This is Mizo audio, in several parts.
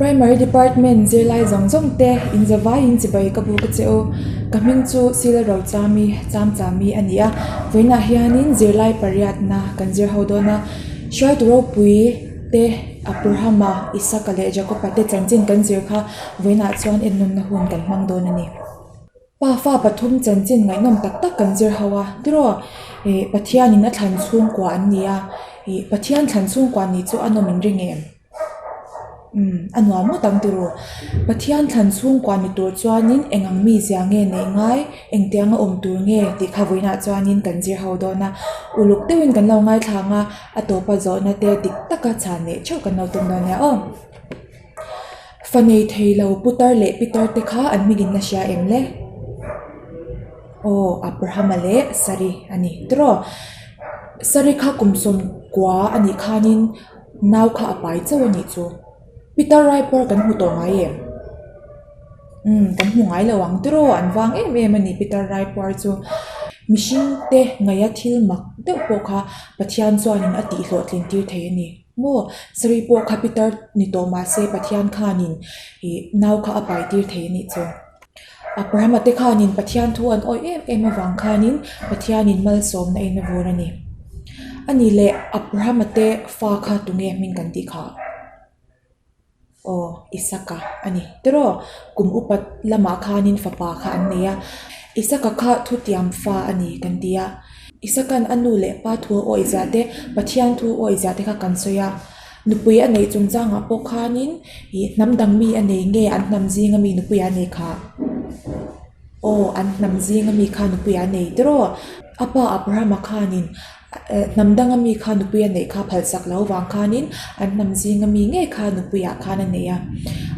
Primary Department zirlai zawng zawng te in zavaiin chibai ka buk a che u. Ka hming chu Sila Rochami, Chamchami a ni a. Vawiinah hianin zirlai pariatna kan zir ho dawn a. Hruaitu ropui te Abrahama, Isaka leh Jakoba te chanchin kan zir kha vawiinah chuan ennawmna hun kan hmang dawn a ni. Pa fa pathum chanchin ngaihnawm tak tak kan zir ho a, tiraw ih Pathianin a thlan chhungkua an ni a, ih Pathian thlan chhungkua nih chu a nawm in ring em? Umm a nuam ngawt ang tiraw? Pathian thlan chhungkua ni tur chuanin eng ang mizia nge neih ngai, engtianga awm tur nge tih kha vawiinah chuanin kan zir ho dawn a, uluk deuhin kan lo ngaithla ang a, a tawpa zawhna te dik taka chhan leh theuh kan lo tum dawn nia aw. Fa nei thei lo putar leh pitar te kha an hmingin a hria em le? Aw, Abrahama leh Sari a ni tiraw? Sari kha kum sawmkua a nih khanin nau kha a pai chauh a nih chu. Pitar Raipur kan hmu tawh ngai em? Umm, kan hmu ngai lo ang tiraw? An vang em em a ni Pitar Raipur chu. Mihring te ngaia thil mak deuh pawh kha Pathian chuanin a tihhlawhtlin tir thei a ni. Maw? Sarih pawh kha Peter ni tawh mah se Pathian khanin ih nau kha a pai tir thei a nih chu. Abrahama te khanin Pathian thu an awih em em avang khanin Pathianin malsawmna in a vur a ni. A nih leh Abrahama te fa kha tunge hming kan tih kha? Aw, Isaka a ni. Tiraw, kum upat lamah khanin fapa kha an nei a. Isaka kha thutiam fa a ni kan ti a. Isaka'n a nu leh pa thu a awih ziah te, Pathian thu a awih ziah te kha kan sawi a. Nupui a neih chungchangah pawh khanin ih hnam dang mi a nei nge an hnam zinga mi nupui a nei kha? Aw, an hnam zinga mi kha nupui a nei tiraw? A pa Abrahama khanin Hnam danga mi kha nupui a neih kha phalsak lo vang khanin an hnam zinga mi ngei kha nupuiah khan a nei a.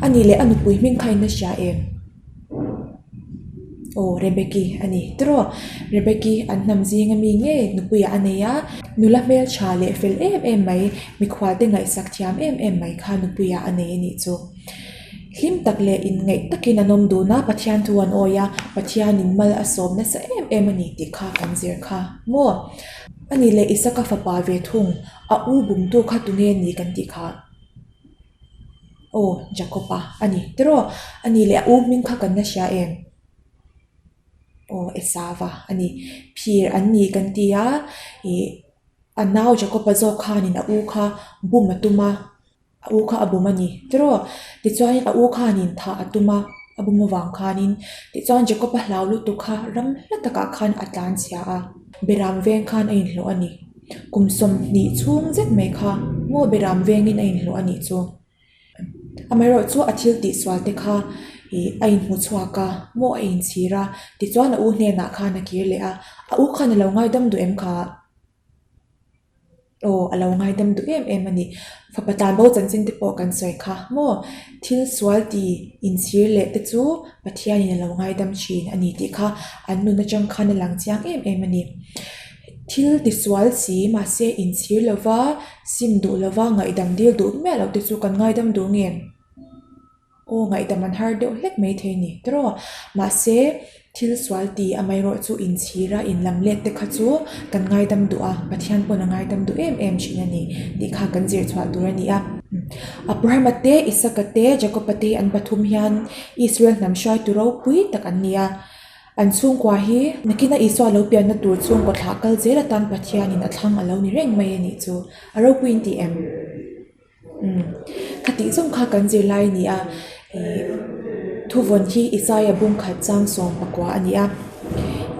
A nih leh a nupui hming kha in a hria em? Aw, Rebeki a ni. Tiraw? Rebeki an hnam zinga mi ngei nupuiah a nei a. Nula hmeltha leh fel em em mai, mikhualte ngaihsak thiam em em mai kha nupuiah a nei a nih chu. Hlim tak leh inngaih takin an awm dun a, Pathian thu an awi a, Pathianin mal a sawm nasa em em a ni tih kha kan zir kha maw? A nih leh Isaka fapa ve thung, a u bumtu kha tunge ni kan tih kha? Aw, Jakob-a a ni tiraw? A nih leh a u hming kha kan la hria em? Aw, Esava a ni. Phir an ni kan ti a, ih a nau Jakob-a zawk khanin a u kha bum a tum a. A u kha a bum a ni tiraw? Tichuanin a u khanin thah a tum a, a bum avang khanin. Tichuan Jacob-a hlau lutuk kha ram hla takah khan a tlan chhia a, Beram veng khan a inhlawh a ni. Kum 20 chhung zet mai kha maw Beram vengin a inhlawh a nih chu. Amaherawh chu a thil tihsual te kha ih a inhmu chhuak a, maw a inchhir a, tichuan a u hnenah khan a kir leh a, a u khan a lo ngaidam duh em kha? Aw, a lo ngaidam duh em em a ni. Fapa tlanbo chanchin te pawh kan sawi kha maw? Thil sual ti inchhir leh te chu Pathianin a lo ngaidam thin a ni tih kha an nun atang khan a lang chiang em em a ni. Thil ti sual si mahse inchhir lova, sim duh lova, ngaihdam dil duh miah loh te chu kan ngaidam duh nge? Aw ngaihdam an har deuh hlek mai thei ni tiraw? Mahse, thil sual ti amaherawh chu inchhira inlam let te kha chu kan ngaidam duh a, Pathian pawn a ngaidam duh em em thin a ni tih kha kan zir chhuah tur a ni a. Abrahama te, Isaka te, Jakoba te an pathum hian Israel hnam hruaitu ropui tak an ni a. An chhungkua hi nakina Isua lo pianna tur chhungkaw thlah kal zel atan Pathianin a thlang a lo ni reng mai a nih chu. A ropui in ti em? Umm, khatih zawng kha kan zirlai a ni a, ih thuvawn hi Isaia bung khat chang 14 a ni a.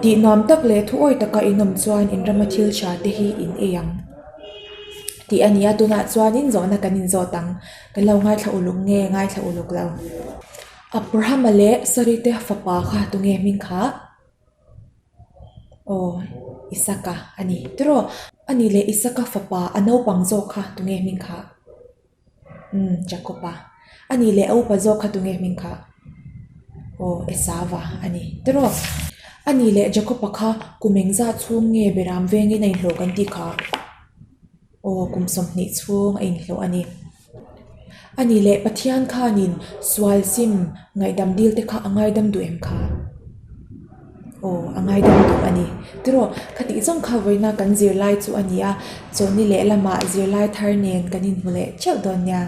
Tih nuam tak leh thu awi taka in awm chuan in rama thil tha te hi in ei ang tih a ni a, tunah chuanin zawhna kan inzawt ang, kan lo ngaithla uluk nge ngaithla uluk lo. Abrahama leh Sarite fapa kha tunge hming kha? Aw, Isaka a ni tiraw? A nih leh Isaka fapa a naupang zawk kha tunge hming kha? Umm, Jakob-a. A nih leh a upa zawk kha tunge hming kha? Aw, Esava a ni tiraw? A nih leh Jakob-a kha kum engzah chhung nge Beram vengin a inhlawh kan tih kha? Aw, kum 20 chhung a inhlawh a ni. A nih leh Pathian khanin sual sim ngaihdam dil te kha a ngaidam duh em kha? Aw, a ngaidam duh a ni. Tiraw, khatih zawng kha vawiina kan zirlai chu a ni a, chawlhni lehlamah zirlai thar nen kan inhmu leh theuh dawn nia.